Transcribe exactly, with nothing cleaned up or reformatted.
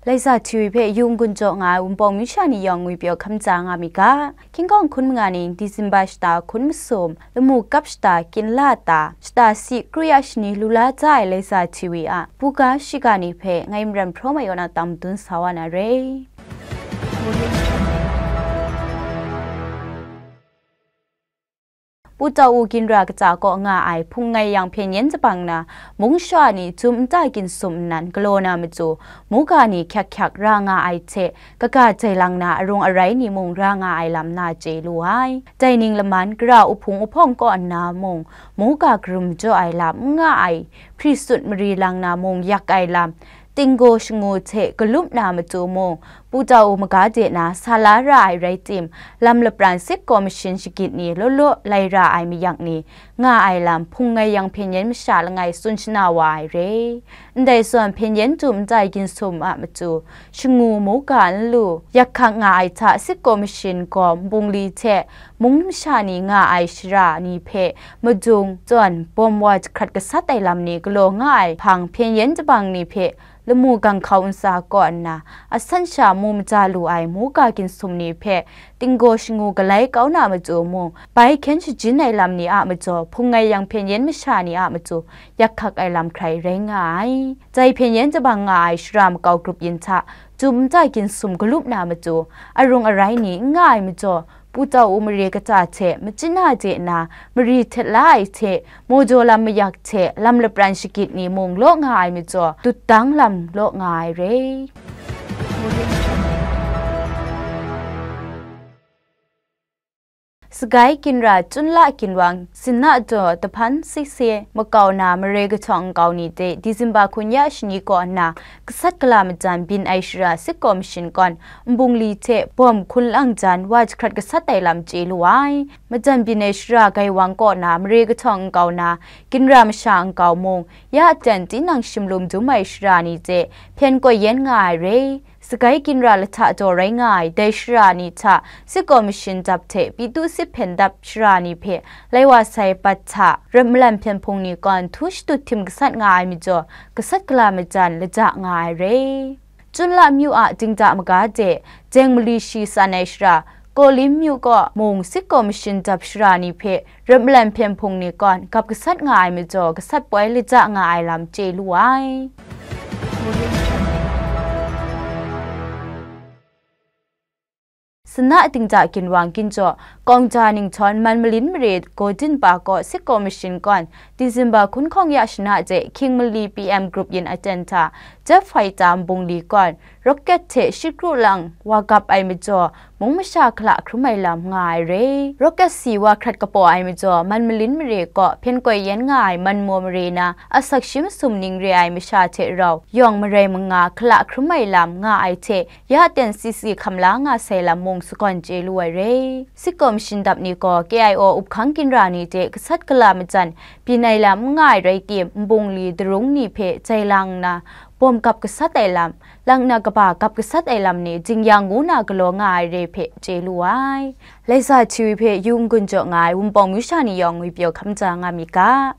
Laisa T V hpe yu n-gun jaw nga ai Wunpawng myu sha ni yawng ngwipyaw hkam ja nga mi ga. Hkying hkawng hkun manga ning Disemba shata hkun masum, lamu kap shata kyin la ta, shata si kru ya shani lu la ja ai Laisa T V a buga shiga ni hpe ngai Maram Hpraw Mai Yaw na tam dun sa wa na re. Pu Tau U ginra kaja kaw nga ai hpung ngai yang hpyen yen jabang na, mung sha ni jum nta ginhsum nnan galaw na matu, muga ni hkyak hkyak ra nga ai hte, kaga jai lang na arung arai ni mung ra nga ai lam na chye lu ai. Dai ning laman, gara uhpung uhpawng kaw nna mung, muga karum jaw ai lam n nga ai, hpri sut mari lang na mung yak ai lam, tinggaw shangu hte galup na matu mung, Pu Tau U maga de na sa la ra ai rai tim, lam lapran sit kaw mashin shagit ni law law lai ra ai mayak ni nga ai lam hpung ngai yang hpyen yen masha langai tsun shana wa ai re. Ndai zawn hpyen yen jum nta ginhsum a matu, shangu muga n lu, yak hkak nga ai hta sit kaw mashin gaw nbungli hte mung masha ni nga ai shara ni hpe madung, zawn, bawm wa jahkrat gasat ai lam ni galaw nga ai hpang hpyen yen jabang ni hpe lamu ganghkau ntsa kaw nna, asan sha mu maja lu ai muga ginhsum ni hpe tinggaw shangu galai kau na matu mung, bai hkyen shajin ai lam ni a majaw, hpung ngai yang hpyen yen masha ni a matu yak hkak ai lam hkrai rai nga ai. Dai hpyen yen jabang nga ai shara makau grup yin hta, jum nta ginhsum galup na matu, arung arai ni n nga ai majaw, Pu Tau U mare kata hte machyin na de na, mari htet la ai hte, majaw lam mayak hte, lam lapran shagit ni mung law nga ai majaw, dut dang lam law nga ai re. Sagai ginra Chunla ginwang, Sinna daw Dahpan Sise makau na mare kahtawng nkau ni hte Disemba hkun ya shani kaw nna, gasat gala majan byin ai shara sit kaw mashin kawn, nbungli hte bawm hkun lang jan wa jahkrat gasat ai lam chye lu ai. Majan byin ai shara Gaiwang kaw na mare kahtawng nkau na, ginra masha nkau mung, ya aten tinang shimlum dum ai shara ni hte hpyen koi yen nga ai re. Sagai ginra lahta daw rai nga ai dai shara ni hta sit kaw mashin dap hte Pitu sit hpyen dap shara ni hpe lai wa sai bat hta, rat malan hpyen hpung ni kawn htu shadut htim gasat nga ai majaw, gasat gala majan laja nga ai re. Chunla myu a dingda maga de, jeng mali shi san ai shara, Kawlin myu kaw mung sit kaw mashin dap shara ni hpe rat malan hpyen hpung ni kawn gap gasat nga ai majaw, gasat poi laja nga ai lam chye lu ai. Sinna dingda ginwang ginjaw, Kawngja ninghthawn man malin mare Godin pa kaw sit kaw mashin kawn, Disemba hkun hkawng ya shana hte hkying mali P M group yin aten hta, jet fighter nbungli kawn, rocket hte shi kru lang wa gap ai majaw, mung masha hkala hkrum ai lam nga ai re. Rocket si wa hkrat kapaw ai majaw, man malin mare kaw hpyen koi yen nga ai man maw mare na, asak shi masum ning re ai masha hte rau, yawng marai manga hkala hkrum ai lam nga ai hte, ya ten C C hkam la nga sai lam mung sagawn chye lu ai re. Sit kaw mashin dap ni gaw K I O up hkang ginra ni hte gasat gala majan byin ai lam n nga ai rai tim, nbungli darung ni hpe jai lang nna, bawm gap gasat ai lam, lang na kaba gap gasat ai lam ni jing-yang ngu na galaw nga ai re hpe chye lu ai. Laisa T V hpe yu n-gun jaw nga ai Wunpawng myu sha ni yawng ngwipyaw hkam ja nga mi ga.